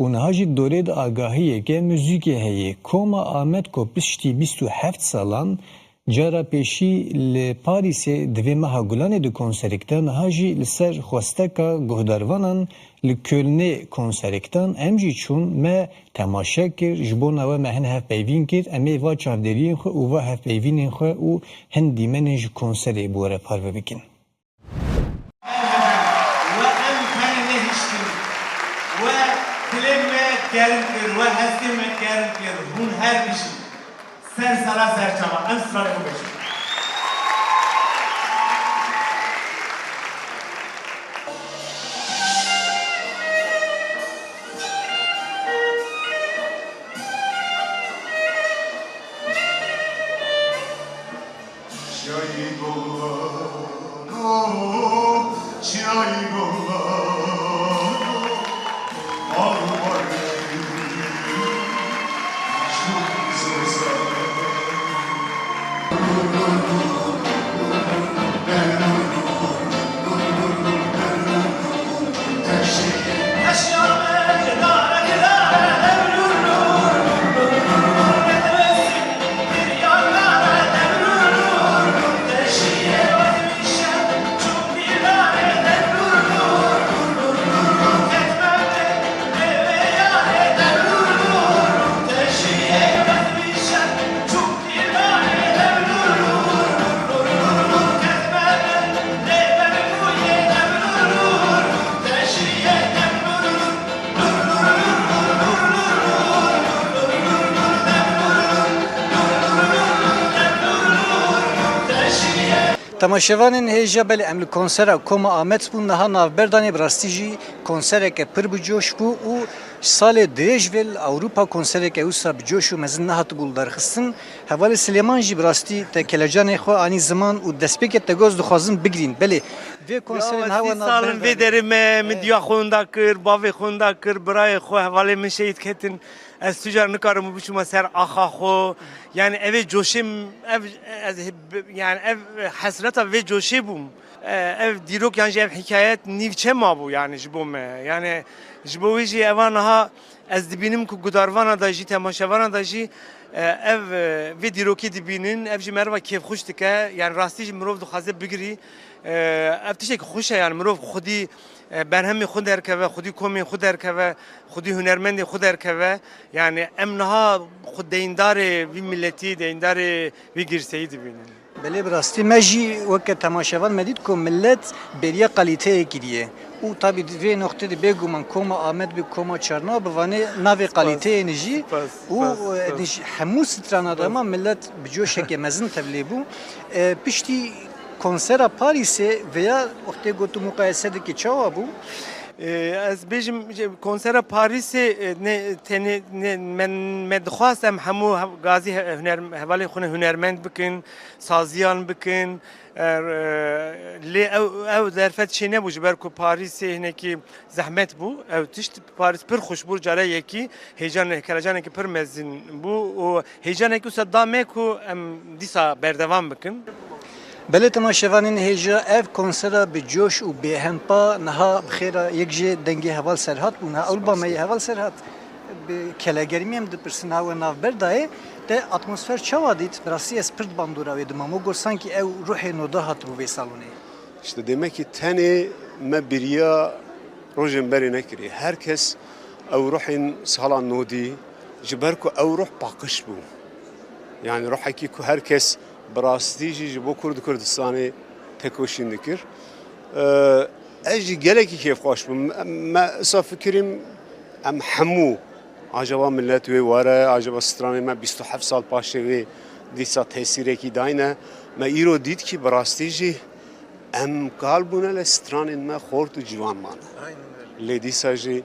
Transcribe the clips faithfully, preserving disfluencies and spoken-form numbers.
Û niha jî di dorê de agahiyeke muzîkê heye. Koma Amed ku piştî bîst û heft salan cara pêşî li Parîsê di vê meha Gulanê di konserek de, niha jî li ser xwesteka guhdarvanan li Kölnê konserek dan. Em jî çûn, me temaşe kir, ji bona we me hin hevpeyvîn kir. Em ê va çavdêriyên xwe û va hevpeyvînên xwe û hin dîmenên ji konserê bi we re parve bikin. We em tenê nehiştin. We dilê me germ kir, we hestê me germ kir. Hûn her bijîn. Ser sala ser çava. Em stran bibêjin. Temaşevanên hêja, belê em li konsera Koma Amed bûn, niha navberdanê bi rastî jî konsereke pir bi coş bû û salê dirêj vê li Ewropa konsereke wisa bi coş û mezin nehatibû lidarxistin. Hevalê Silêman jî bi rastî te kelecanê xwe anî ziman û destpêkê te got, dixwazin bigirîn. Belê, vê konserê niha we navberdane. Salin vê derê me, min diya xwe winda kir, bavê xwe winda kir, birayê xwe, hevalê min şehîd ketin. Ez tu car nikarim biçûma ser axa xwe. Yani evê coşê m-, ev, ez, yani ev hesreta vê coşê bûm. E, ev dîrok yan jî ev hikayet nîvçe mabû yani ji bo me. Yani ji bo wê jî eva niha ez dibînim ku gudarvana da jî, temaşevana da jî, e, ev, e, vê dîrokê dibînin, ev jî meriva kêfxweş dike. Yani rastî jî mirov dixwaze bigirî. E, ev tiştekî xweş e yani mirov xwedî, e, berhemê xwe derkeve, xwedî komên xwe derkeve, xwedî hunermendê xwe derkeve. Yani em niha xwe deyndarê vî miletî, deyndarê vî girseyî dibînin. Belê, bi rastî me jî weke temaşevan me dît ku millet bêriya kalîteyekî diye. Û tabî di vê noqtê de bêguman Koma Amed bi, Koma Çarna bi vanê navê kalîteyê ne jî. Spas, û, spas, e, spas. Ji hemû strana de ma millet bi coşeke mezin tevlê bû. E, piştî konsera Parîsê veya wextê ku tu muqayese dikî çawa bû? E, ez bêjim, konsera Parîsê, e, ne, tenê, ne, me, me dixwast em hemû hev-, gazî he-, huner-, hevalê xwe ne hunermend bikin, saziyan bikin. E, lê ew, ew derfet çê nebû, ji ber ku Parîsê hinekî zehmet bû. Ew tişt Parîs pir xweş bû, cara yekî hêcan, kelecanekî pir mezin bû û hêcanekî wisa da me ku em dîsa berdewam bikin. Belê, temaşevanên hêja, ev konsera bi coş û bêhempa niha bi xêra yek jê dengê Heval Serhat bû. Niha Ewropa me yê Heval Serhat. Bi kelegermî em dipirsin, ha we navber dayê, te atmosfer çawa dît? Bi rastî ez pir di bandora wê de mam. Wek got sankî ew ruhê noda hatibû vê salonê. İşte demek ki tenê me biriya rojên berê nekirî. Her kes ew ruhên sala nodî, ji ber ku ew ruh paqij bû. Yani ruhekî ku her kes bi rastî jî ji bo Kurd û Kurdistanê tekoşîn dikir. Ee, ez jî gelekî kêfxweş bûm. Me, me isa fikirîm em hemû, acaba millet wê were, acaba stranê me bîst û heft sal paşê wê dîsa tesîrekî dayne. Me îro dît kî bi rastî jî em kal bûne, lê stranên me xort û ciwan mane. Aynen öyle. Lê dîsa jî,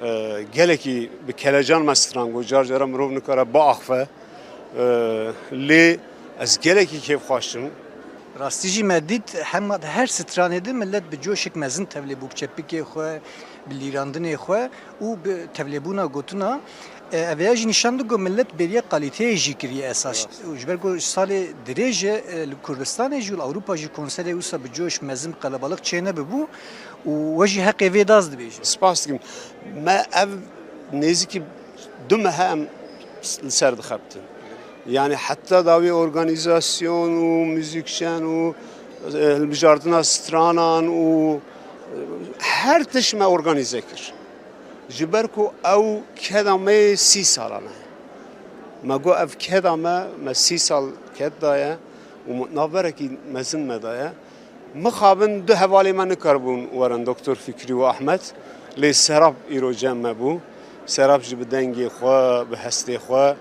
e, gelekî bi kelecan me stran got, car cara mirov nikare biaxife. E, lê ez gelekî kêfxweş im. Rastî jî me dît, hema di her stranê de millet bi coşek mezin tevlê bû, bi çepikê xwe, bi lîrandinê xwe û bi tevlêbûna gotina. E, ev ya jî nîşan dide ku millet bêriya kalîteyê jî kiriye esas. Rast. Û ji ber ku salê dirêj e, e, li Kurdistanê jî û li Ewropa jî konserê wisa bi coş, mezin, qelebalix çênebibû û we jî heqê vê das dibêje. Spas dikim. Me ev Nêzîkî du mehe em li ser dixebtin. Yani heta dawî organîzasyon û muzîkjen û, e, hilbijardina stranan û, e, her tişt me organîze kir. Ji ber ku ew keda me yê sî salan e. Me got ev keda me, me sî sal ked daye û navberekî mezin me daye. Mixabin du hevalê me nikaribûn werin, Doktor Fikrî û Ahmet. Lê Serap îro cem me bû. Serap jî bi dengê xwe, bi hestê xwe,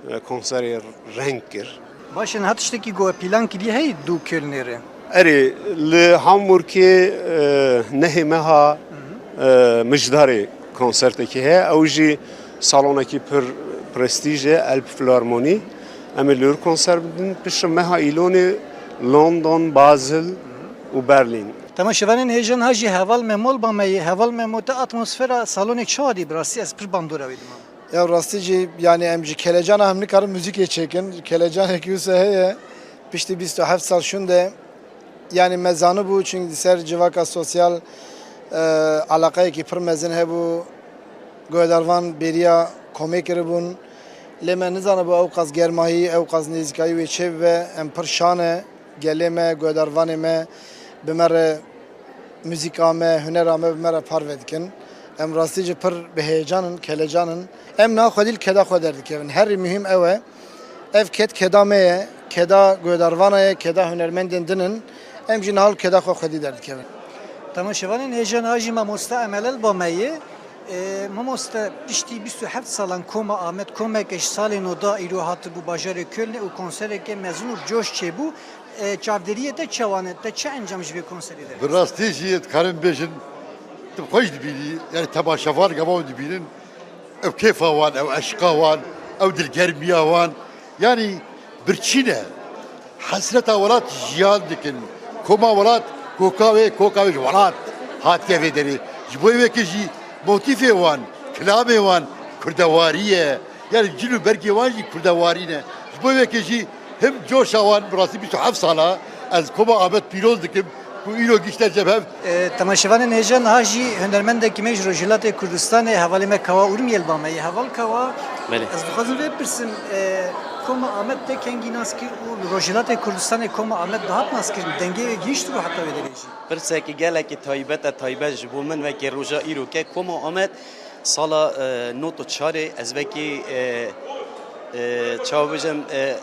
e, konserê reng kir. Baş e, niha tiştekî ku we pîlan kiriye heye dû Kölnê re? Erê, li Hamburgê, e, nehê meha, e, mijdarê konsertekî heye. Ew jî salonekî pir prestîj e, Elbphilharmonie. Em ê li wir konser bidin. Piştre meha Îlonê London, Basel û Berlin. Temaşevanên hêja, niha jî Heval Memo li ba me ye. Heval Memo, te atmosfera salonê çawa dî? Bi rastî ez pir bandora wê dimam. Ya rastî jî, yani em ji kelecana hem nikarin muzîkê çêkin. Kelecanekî wisa heye. Piştî bîst û heft sal şûnde, yani me zanibû, çunkî di ser civaka sosyal, e, eleqeyekî pir mezin hebû. Guhdarvan bêriya komê kiribûn. Lê me nizanibû ew qas germahî, ew qas nêzîkayî wê çêbibe. Em pir şan e. Gelê me, guhdarvanê me bi me re muzîka me, hunera me bi me re parve dikin. Em rastî jî pir bi heyecan in, kelecan in. Em niha xwedî li keda xwe derdikevin. Herî muhîm ew e. Ev ked keda me ye, keda guhdarvana ye, keda hunermendên din in. Em jî niha li keda xwe xwedî derdikevin. Temaşevanên hêja, niha jî mamoste Emel li ba me ye. E, mamoste, piştî bîst û heft salan Koma Amed, komeke ji salê nod a îro hatibû bajarê Kölnê û konsereke mezin û bi coş çêbû. E, çavdêriyê te çawa ne? Te çi encam ji vê konserê derxist? Bi rastî jî dikarim bêjin, tu xweş dibînî, yani temaşevan gava dibînin, ew kêfa wan, ew eşqa wan, ew dilgermiya wan, yani birçî ne. Hesreta welat jiyan dikin. Koma welat, koka wê, koka wê ji welat hatiye vê derê. Ji bo wê yekê jî motîfê wan, kilamê wan kurdewarî ye. Yani cil û bergê wan jî kurdewarî ne. Ji bo wê yekê jî him coşa wan, bi rastî bîst û heft sala ez Koma Amed pîroz dikim ku îro gişte cem hev. E, temaşevanên hêja, niha jî hunermendekî me ji Rojhilatê Kurdistanê, hevalê me Kawa Urmiyê li ba me ye. Heval Kawa, belê, ez dixwazim vê bipirsim, e, Koma Amed te kengî nas kir û li Rojhilatê Kurdistanê Koma Amed dihat naskirin, dengê wê gihîştibû heta wê derê jî? Pirsekî gelekî taybet e, taybet ji bo min wekî roja îro ke Koma Amed sala, e, nod û çarê ez wekî, e, e, çawa bêjim, e,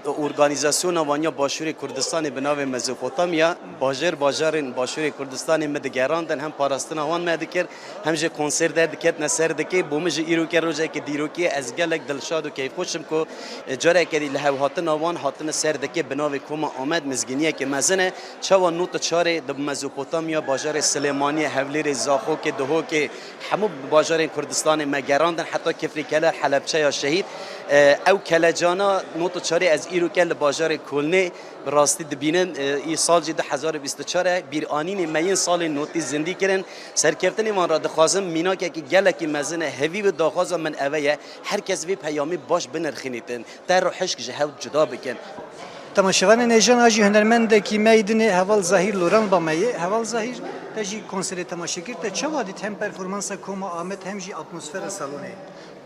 Organîzasyona wan ya Başûrê Kurdistanê bi navê Mezopotamya, bajêr bajarên Başûrê Kurdistanê me digerandin, hem parastina wan me dikir, hem jî konser derdiketine ser dikê. Bo min jî îro ke rojeke dîrokî ye, ez gelek dilşad û keyfxweş im ku, e, careke dî li hevhatina wan hatine ser dikê bi navê Koma Amed, mizgîniyeke mezin e. Çawa nod û çarê di Mezopotamya, bajarê Silêmaniyê, Hewlêrê, Zaxokê, Duhokê, hemû bajarên Kurdistanê me gerandin, heta Kifrî Keler, Helebçeya Şehîd. E, ew kelecana nod û çarê ez îro ke li bajarê Kolnê bi rastî dibînim. E, îsal jî du hezar û bîst û çar e, bîranînê me yên salên notî zindî kirin. Serkeftinê wan re dixwazim mînakekî gelekî mezin e, hevî û daxwaza min eve ye, her kes vê peyamê baş binirxînîtin. Ter û hişk ji hev cuda bikin. Temaşevanên hêja, niha jî hunermendekî me yê dinê Heval Zahîr Loran ba me yê. Heval Zahîr, te jî konserê temaşe kir, te çawa dît hem performansa Koma Amed hem jî atmosfera salonê?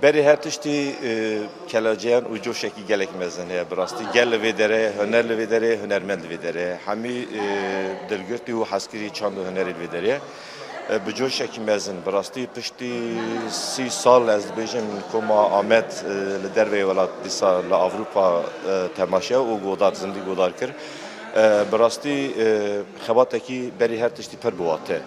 Berê her tiştî, e, kelecan û coşekî gelek mezin heye. Bi rastî gel li vê derê, huner li vê derê, hunermend li vê derê. Hemî, e, dilgirtî û hezkirî çand û hunerê li vê derê. E, bi coşekî mezin, bi rastî piştî sî sal ez dibêjim Koma Amed, e, li derveyê welat dîsa li Ewropa, e, temaşe û godar, zindî godar kir. E, bi rastî, e, xebatekî berî her tiştî pir bi wate.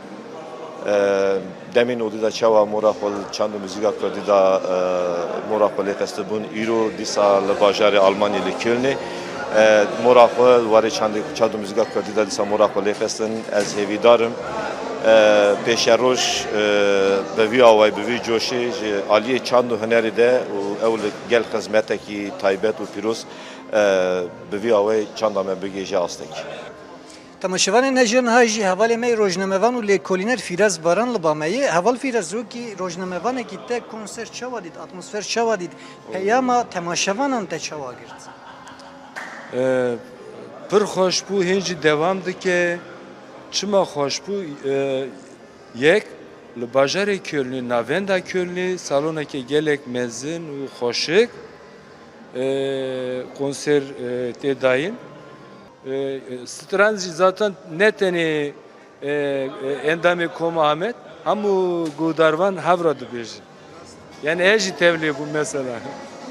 E, demên odî de çawa mora xwe li çand û muzîka kurdî de, e, mora xwe lê xistibûn, îro dîsa li bajarê Almanyê li Kölnê, e, mora xwe li warê çandê, çand û muzîka kurdî de dîsa mora xwe lê xistin. Ez hêvîdar im, e, pêşeroj, e, bi vî awayî, bi vî coşê ji aliyê çand û hunerê de û ew li gel xizmetekî taybet û pîroz, e, bi vî awayî çanda me bigihêje astekî. Temaşevanên hêja, niha jî hevalê me yê rojnamevan û lêkolîner Fîraz Baran li ba me ye. Heval Fîraz, wekî rojnamevanekî te konser çawa dît, atmosfer çawa dît, peyama temaşevanan te çawa girt? E, pir xweş bû, hîn jî dewam dike. Çima xweş bû? E, yek, Li bajarê Kölnî, navenda Kölnî, saloneke gelek mezin û xweşik, e, konser, e, tê dayîn. E, e, stranc jî zaten ne tenê, e, e, endamê Koma Amed, hemû guhdarvan hev re dibêjin. Yani ez jî tevlê bûm mesela.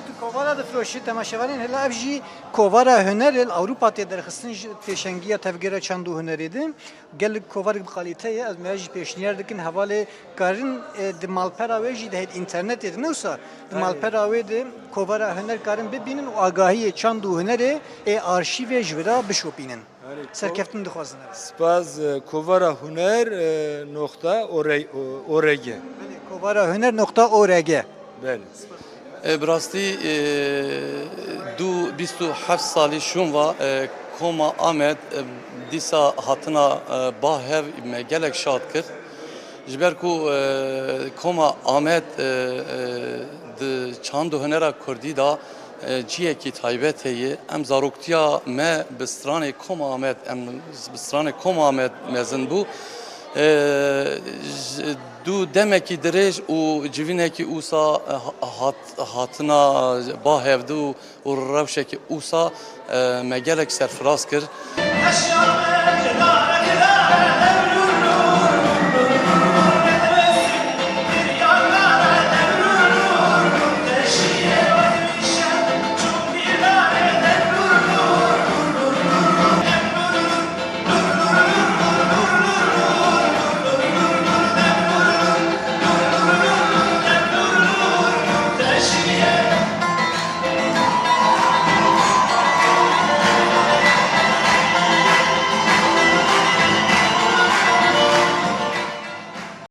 Tu kovara difiroşî, temaşevanên hela ev jî kovara hunerê li Ewropa tê derxistin ji pêşengiya tevgera çand û hunerê de. Gelek kovarek bi kalîte ye, ez me jî pêşniyar dikin, hevalê karin, e, di malpera wê jî de hêt înternetê de ne wisa, di Erê. malpera wê de kovara huner karin bibînin û agahiyê çand û hunerê ê arşîvê ji wira bişopînin. Erê, ko- Serkeftin dixwazin ev. Spas, e, kovara huner, e, noqta org. Belê, kovara huner noqta org. Belê. E, bi rastî, e, du, bîst û heft salî şûn va, e, Koma Amed, e, dîsa hatina, e, ba hev me gelek şad kir. Ji ber ku, e, Koma Amed, e, e, di çand û hunera kurdî de, e, ciyekî taybet heye. Em zaroktiya me bi stranê Koma Amed, em bi stranê Koma Amed mezin bû. E, ji, du demekî dirêj û civînekî ûsa, e, ha-, hat-, hatina ba hevdu û rewşekî ûsa, e, me gelek serfiraz kir.